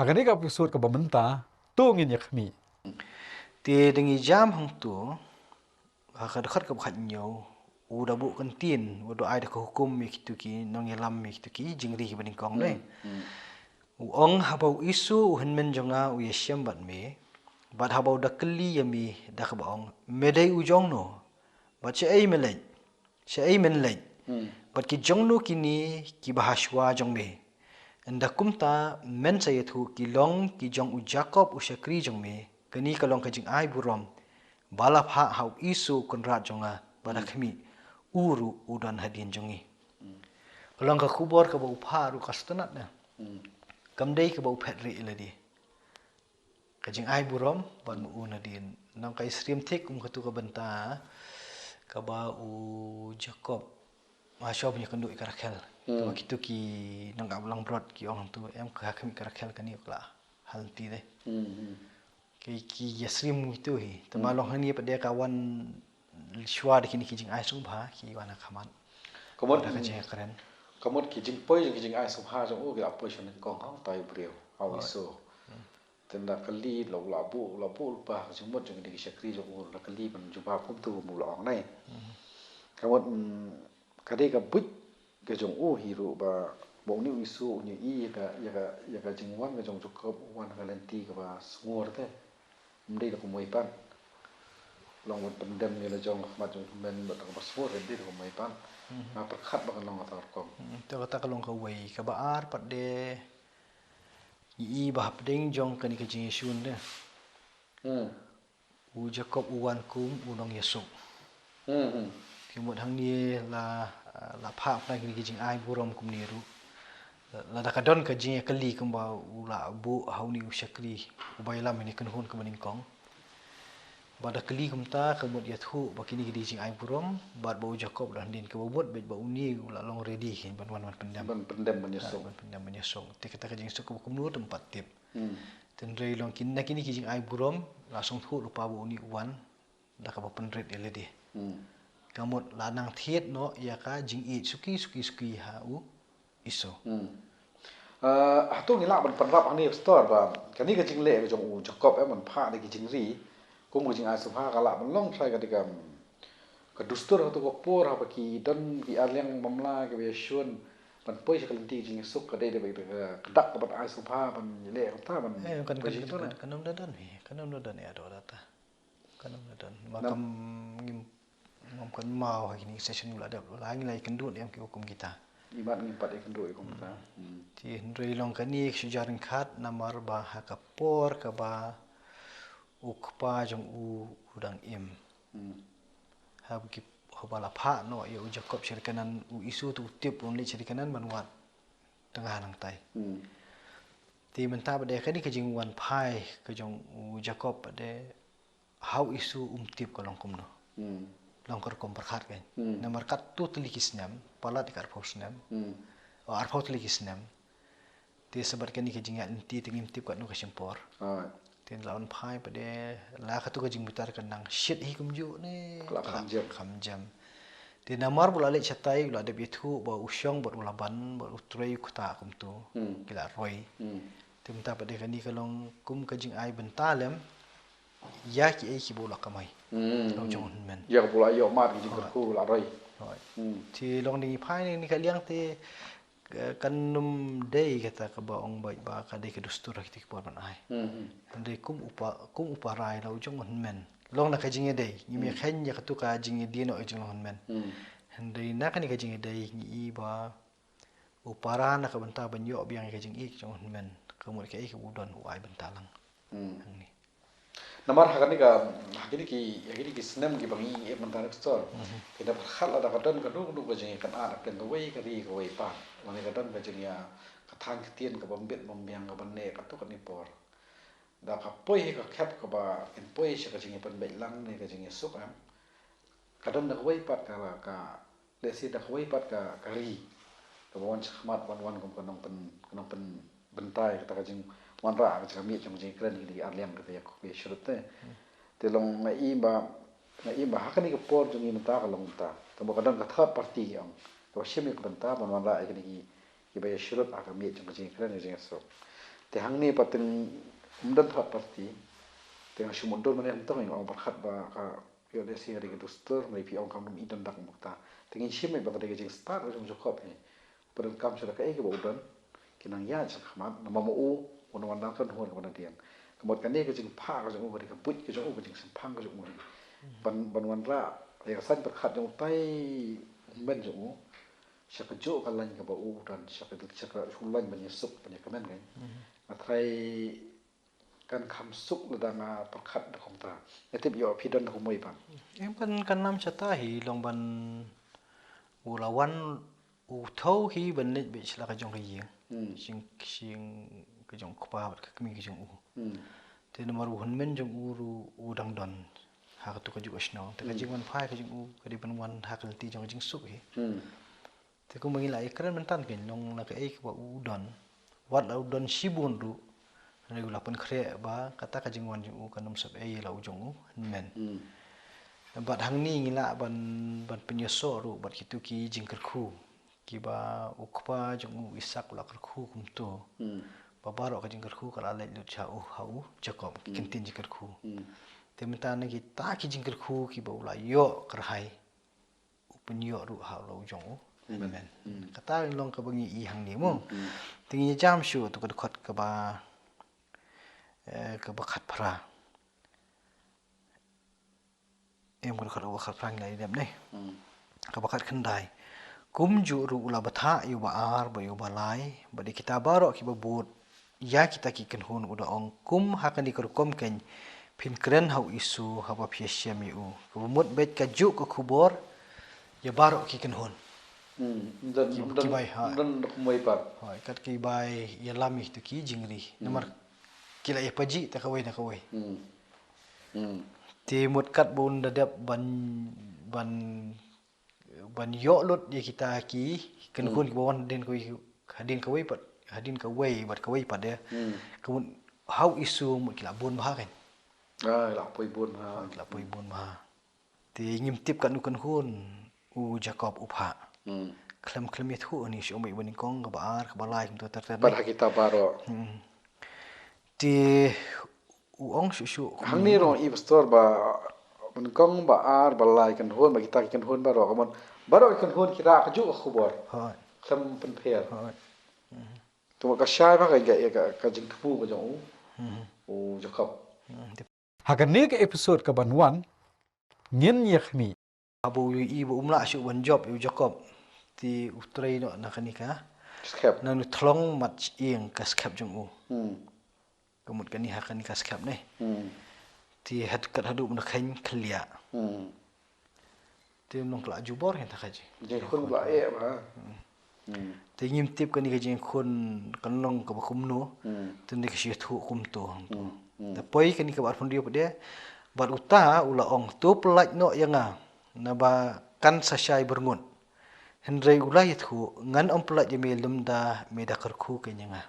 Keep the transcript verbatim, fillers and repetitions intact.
Ha kane ka episode kaba mynta, to ngin ïa khmih. Te da ngi jam hangto, ha ka dkhot kaba khathynñiew, u da buh kyntien, u da ai da ka hukum ïa kito ki nongïalam ïa kito ki jingri kiba nyngkong ne. Hmm, hmm. U ong, haba u Isu u hynmen jong nga u ïashem bad me, bad haba u da kylli ïa me da kaba ong, me dei u jong no, bad shaei me leit, shaei men leit, hmm, bad ki jong no kine kiba ha shuwa jong me. Ynda kumta men sa ïathuh ki long ki jong u Jakob u shakri jong me, kane ka long ka jingai burom ba la phah ha u Isu u kynrad jong nga, ba da, hmm, khmih, u ruh u don hadien jong ngi. Hmm. Ka long ka khubor kaba u phah ruh ka sngewtynnat ne. Hmm. Kam dei kaba u phet rieh ïa lade. Ka jingai burom bad ma u nadien. Nang ka ïasyriem thik kum katu ka bynta kaba u Jakob ha shuwa ban ïakynduh ïa ka Rakhel. Hmm. Kaba kito ki nongap langbrot ki ong tu, em, ka khmih ka Rakhel kane u khlad ha lynti de. Hmm, hmm. Ki, ki ïasyriem kitu hi. Te, hmm, ma long hangne pat de ka wan shuwa da kine ki jingai sngewbha ki wan ha khmat. Ka mut, da ka jingkren, ka mut ki jingpoi jong ki jingai sngewbha jong u ki la poi sha nyngkong hangtai u briew, ha u Isu. Hmm. Te ynda kylli la, u la buh, u la buh lypa ka jingmut jong kine ki shakri jong u, la kylli ban jubab kumtu kum u la ong ne. Hmm. Ka mut, mm, ka dei ka buit ka jong u hi ruh ba, ba une u Isu un ïohi ïa ka, ïa ka, ïa ka jingwan ka jong u Jakob, u wan ha ka lynti kaba sngur te. Ym dei da kumwei pat. Long ban pyndem ïa la jong ha khmat jong u hynmen bad kaba sngur, ym dei da kumwei pat. Mhm. Nga pyrkhat ba kan long kata ka rukom. Hmm, te kata ka long kawei, kaba ar pat de ngi i ba hapdeng jong kane ka jingïashun de. Hmm. U Jakob u wan kum u nongïasuk. Hmm, hmm. Ki mut hangne la, la phah pat kine ki jingai burom kumne ruh. Lada ka don ka jingïakylli kumba u la buh ha une u shakri uba ïalam ïa kane ka kynhun kaba nyngkong. Ba da kylli kumta ka mut ïathuh ba kine ki dei jingai burom, bad ba u Jakob u don hadien kaba mut bad ba une u la long ready hi ban wan ban pyndem. Ban pyndem ban ïasuk. Ah, ban pyndem ban ïasuk. Te kata ka jingsuk kaba kumno te ym pat tip. Hmm. Te hynrei long kine, na kine ki jingai burom, la sngewthuh lypa ba une u wan da kaba pynrit ïa lade. Hmm. Ka mut la nang thied noh ïa ka jingïeit suki, suki, suki ha u Isu. Hmm. Ah, hato ngi lah ban pynrap hangne, Pastor, ba kane ka jingleh ka jong u Jakob, eh, ban phah da ki jingri kum ka jingai sngewbha ka lah ban long trai ka dei ka, ka dustur hato ka por haba ki don ki arliang bamla kiba ïashun ban poi sha ka lynti ka jingïasuk, ka dei da ka dak ka ban ai sngewbha ban ïaleh kumta ban, eh, kan, poi kan, sha kan, kata. Kan ym da don hi, kan ym da don ïa, da, da ta. Kan ym da don. Ma ngam, ngim, ngam kynmaw ha kine ki session ngi la dep, la ngi la ïakynduh ïa ki hukum kita. Imat ngim pat ïakynduh ïa kum kita. Hmm. Hmm. Te hynrei long kane ka shu jia ryngkat namar ba ha ka por kaba u kpa jong u u dang im. Hmm. Haba ki, haba la phah noh ïa u Jakob sha ri Kanaan, u Isu te u tip un leit sha ri Kanaan ban wad tnga nangtai. Hmm. Te mynta pat de kane ka jingwan phai ka jong u Jakob pat de ha u Isu um tip ka long kumno. Hmm. Long ka rukom pyrkhat kan. Hmm. Namar katto tylli ki snem, palat ka arphew snem. Hmm. O, arphew tylli ki snem. Te sa bad kane ka jingïaid lynti te ngim tip katno ka shim por. Ai. Te la wan phai pat de la katu ka jingbitar ka nang shit hi kumjuh ne. Ka la kham jem. Kham jem. Te namar ba u la leit shatai u la dep ïathuh ba u shong bad u Laban bad u trei u ktah kumtu. Hmm. Ki la roi. Hmm. Te mynta pat de kane ka long kum ka jingai bynta lem ïa kiei kiba u la kamai. Hmm. Long jong u hynmen. Ïa kaba u la ïoh mad ki jingkyrkhu u la roi. Roi. Hmm. Te long dei ngi phai ne, ne ka liang te Ka, kan ym dei kata kaba ong beit ba ka dei ka dustur ha kito ki por ban ai. Hmm, hmm. Hynrei kum u pa, kum u para ïa la u jong u hynmen. Long na ka jingïadei, ngim ïa, hmm, kheiñ ïa katu ka jingïadei noh ka jinglong hynmen. Hmm. Hynrei na kane ka jingïadei ngi i ba u para na ka bynta ban ïoh biang ïa ka jingïeit ka jong u hynmen. Ka mut kaei kaba u don u ai bynta lang. Hmm. Hangne. Namar ha kane ka, ha kine ki, ha kine ki snem kiba ngi im mynta ne, Pastor. Mhm. Ki da pyrkhat lada ka don kano kano ka jingïakynad hapdeng kawei ka ri kawei pat, lane ka don ka jingïa, ka thaiñ ktien kaba ym bit ym biang kaba neh katto katne por. Da ka poi ha ka khep kaba kin poi sha ka jingïapynbeit lang ne ka jingïasuk, em. Ka don da kawei pat ka, ka Lehse da kawei pat ka, ka ri kaba wan shakhmat, wan, wan kum ka nongpyn, ka nongpynbynta ïa kata ka jingwanrah ka jingmih jong ka jingkren ïa kine ki arliang kata ïa, ïa shrut te. Hmm. Te long nga i ba, nga i ba ha kane ka por jong ngi mynta ka long mynta. Tangba ka don ka third party ki ong, kaba shim ïa ka bynta ban wanrah ïa kine ki, kiba ïa shrut ha ka mih jong ka jingkren ïa ka jingsuk. Te hangne pat te ym don third party. Te nga shu mut dur mynne, ym tang ïa nga ong pyrkhat ba ka ïoh lehse ka dei ka dustur, hynrei phi ong kam dum i don dak mukta. Te ngin shim ïa ba ka dei ka jingstad ka jong u Jakob hi. Ba donkam shuh da kaei kaba u don, ki nang ïaid sha khmat namar ma u u nang wan da ka kynhun kaba na dien. Ka mut kane ka jingphah ka jong u, ka dei ka buit ka jong u, ka jingsngewthuh ka jong u. Ban, ban wanrah ïa ka saiñ pyrkhat jong utai u hynmen jong u sha kajuh ka lain kaba u don, sha ka, sha ka shu lain ban ïasuk ban ïakmen, kan. Nga tharai kan kham suk lada nga pyrkhat da kumta. Nga tip ïoh phi don da kumwei pat. Em, kan, kan nam shata hi long ban u la wan u thaw hi ban leit beit sha la ka jong ka ïing. Hmm. Sha ïing, sha ïing ka jong u kpa bad ka kmie ka jong u. Hmm. Te namar u hynmen jong u ruh u dang don ha katu kajuh ka shnong. Te ka Hmm. jingwan phai ka jong u ka dei ban wan ha ka lynti jong ka jingsuk hi. Hmm. Te kumba ngi la ïakren mynta, kan long na kaei kaba u don. Wat la u don shibun ruh, hynrei u la pynkhreh ba kata ka jingwan jong u kan ym sep ei ïa la u jong u hynmen. Hmm. Bad hangne ngi lah ban, ban pynïasoh ruh bad kitu ki jingkyrkhu kiba u kpa jong u Isak u la kyrkhu kumto. Hmm. Ba baroh ka jingkyrkhu ka la leit lut sha u, ha u Jakob, ki Hmm. kyntien jingkyrkhu. Hmm. Te mynta na kita ki jingkyrkhu kiba u la ïoh kyrhai, u pynïoh ruh ha u la u jong u. Amen. Amen. Hmm. Kata long kaba ngi i hangne mo. Hmm. Te ngi jam shuh tu ka dkhot kaba, eh, kaba khatphra. Em, ka dkhot kaba khatphra ngi la i dep ne. Hmm. Kaba khatkhyndai. Kumjuh ruh u la bthah ïa u ba ar bad ïa u ba lai, bad ïa kita baroh kiba bud ïa kita ki kynhun u da ong, kum ha kane ka rukom kein phin kren ha u Isu haba phi ïashem ïa u. Kaba mut beit kajuh ka khubor ïa baroh ki kynhun. Hmm, ym don, ki, ym don, kiba ïa, ha, ym don da kumwei pat. Ha, kat kiba ïalam ïa kitu ki jingri. Hmm. Namar ki la ïa pajih ta kawei na kawei. Hmm. Hmm. Te mut kat ba un da dep ban, ban ban ïoh lut ïa kita ki kynhun, hmm, kiba wan hadien kawei, hadien kawei pat, hadien kawei bad kawei pat de. Hmm. Ka mut ha u Isu mut ki la bun bha kan. Ah, la poi bun bha. Ki la poi bun bha. Te ngim tip katno kynhun u Jakob u phah. Hmm. Khlem, khlem ïathuh ne shuh, ym bai ban nyngkong, kaba ar, kaba lai, kumta ter ter. Bad ha kita baroh. Hmm. Te u ong shuh shuh. Hangne ruh i pastor ba nyngkong, ba ar, ba lai kynhun, ba kita ki kynhun baroh, ka mon baroh ki kynhun ki rah kajuh ka khubor. Hooid. Khlem pynpher. Hooid. Mhm. Te ka shai bha ka, ka, ka, ka jingthmu ka jong u, mhm, u Jakob. Mhm. Ha kane ka episode kaban wan, ngin ïa khmih. Haba u ïohi ba um lah shuh ban jop ïa u Jakob, te u trei noh na kane ka skep. Na u thlong mat shyieng ka skep jong u. Hmm. Ka mut kane ha kane ka skep ne. Hmm. Te had kat haduh mynta kheiñ khylliah. Hmm. Te long ka la jubor hi ta ka ji. Jingkhun ka la eh ba. Hmm. Hmm. Te ngim tip kane ka jingkhun kan long kaba kumno. Hmm. Te ne ka shi thuh kumto. Hmm. Hmm. Te poi kane kaba arphew hynriew pat de. Bad uta u la ong, to pyllait noh ïa nga, naba kan sa shai byrngut. Hynrei u la ïathuh, ngan ym pyllait ïa me lymda me da kyrkhu kein ïa nga.